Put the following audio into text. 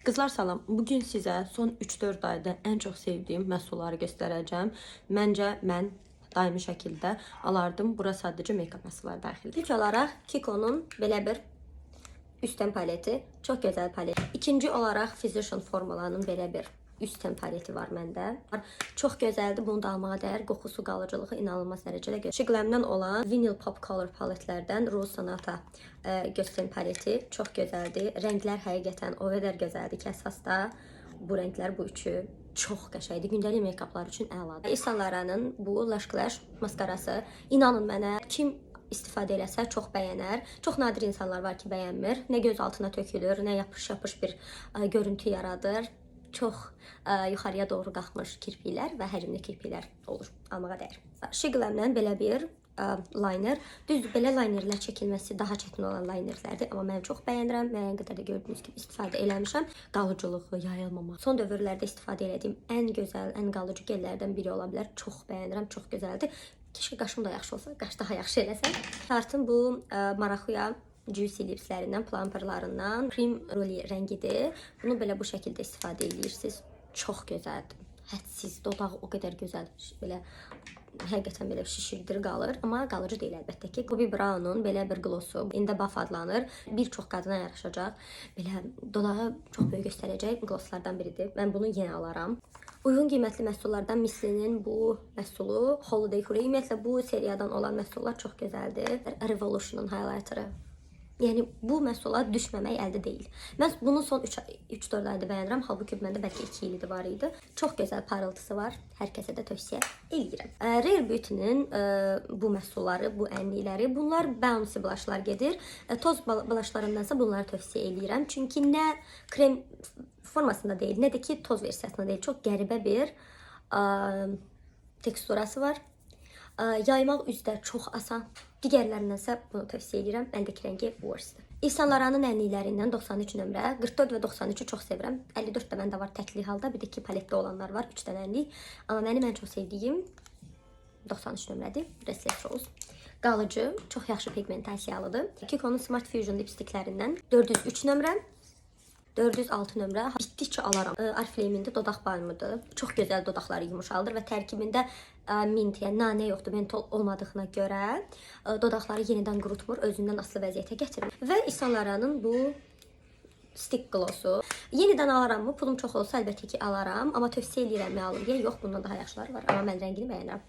Qızlar, salam. Bugün sizə son 3-4 ayda ən çox sevdiyim məhsulları göstərəcəm. Məncə mən daimi şəkildə alardım. Bura sadəcə make-up məhsulları daxildir. İlk olaraq Kiko'nun belə bir üst ten paleti. Çox gözəl palet. İkinci olaraq Physicians Formula'nın belə bir üst ten paleti var məndə. Çox gözəldir. Bunu da almağa dəyər. Qoxusu, qalıcılığı inanılmaz dərəcədə gözəl. Sheglam'dan olan Vinyl Pop Color paletlərdən Rose Sonata göz ten paleti çox gözəldir. Rənglər həqiqətən o qədər gözəldir ki, əsas da bu rənglər, bu üçü çox qəşəngdir. Gündəlik make-uplar üçün əladır. Yves Saint Laurent'ın bu Lash Clash maskarası, inanın mənə, kim istifadə eləsə çox bəyənər. Çox nadir insanlar var ki, bəyənmir. Nə göz altına tökülür, nə yapış-yapış bir görüntü yaradır. Çox yuxarıya doğru qalxmış kirpiklər və həcmli kirpiklər olur. Almağa dəyər. Sheglam'dan belə bir liner. Düzdür, belə linerlər çəkilməsi daha çətin olan linerlərdir, amma mən çox bəyənirəm. Müəyyən qədər də gördüyünüz kimi istifadə eləmişəm. Qalıcılığı, yayılmama. Son dövrlərdə istifadə elədiyim ən gözəl, ən qalıcı gellərdən biri ola bilər. Çox bəyənirəm, çox gözəldir. Keşke qaşım da yaxşı olsa, qaş daha yaxşı eləsəm. Tartın bu maracuja Juicy Lipslərindən, plumperlarından Creme Brulee rəngidir. Bunu belə bu şəkildə istifadə edirsiniz. Çox gözəldir. Hədsiz, dodağı o qədər gözəl, belə həqiqətən belə şişirdir qalır, amma qalıcı deyil əlbəttə ki. Bobbi Brown'un belə bir glossu, In the Buff adlanır. Bir çox qadına yaraşacaq. Belə dodağı çox böyük göstərəcək glosslardan biridir. Mən bunu yenə alaram. Uyğun qiymətli məhsullardan Missly'nin bu məhsulu Holiday Hurray. Ümumiyyətlə bu seriyadan olan məhsullar çox gözəldir. Revolution'un highlighterı. Yəni bu məhsula düşməmək əldə deyil. Mən bunu son 3 3-4 ayda bəyənirəm. Halbuki məndə bəlkə 2 il idi, var idi. Çox gözəl parıltısı var. Hər kəsə də tövsiyə eləyirəm. Rare Beauty-nin bu məhsulları, bu ənlikləri, bunlar bouncy blushlar gedir. Toz blushlarındansa bunları tövsiyə eləyirəm. Çünki nə krem formasında deyil, nə də ki toz versiyasında deyil. Çox qəribə bir teksturası var. Yaymaq üzdə çox asan. Digərlərindənsə bunu tövsiyə edirəm. Məndəki rəngi Worst. Yves Saint Laurent'ın ənliklərindən 93 nömrə, 44 və 93-ü çox sevirəm. 54 də məndə var təkli halda. Bir də ki paletdə olanlar var, 3 dənə ənlik. Amma mənim ən çox sevdiyim 93 nömrədir. Restless Rose. Qalıcı, çox yaxşı pigmentasiyalıdır. Kiko'nun Smart Fusion lipstiklərindən 403 nömrə, 406 nömrə. Bitdikcə alaram. Oriflame-in də dodaq balmıdır. Çox gözəl dodaqları yumuşaldır və tərkibində mint, yəni nanə yoxdur, mentol olmadığına görə dodaqları yenidən qurutmur, özündən asılı vəziyyətə gətirir. Və Yves Saint Laurent'ın bu stick glossu. Yenidən alaram mı? Pulum çox olsa əlbəttə ki alaram, amma tövsiyə eləyirəm alım deyə. Yox, bundan daha yaxşıları var. Amma mən rəngini bəyənirəm.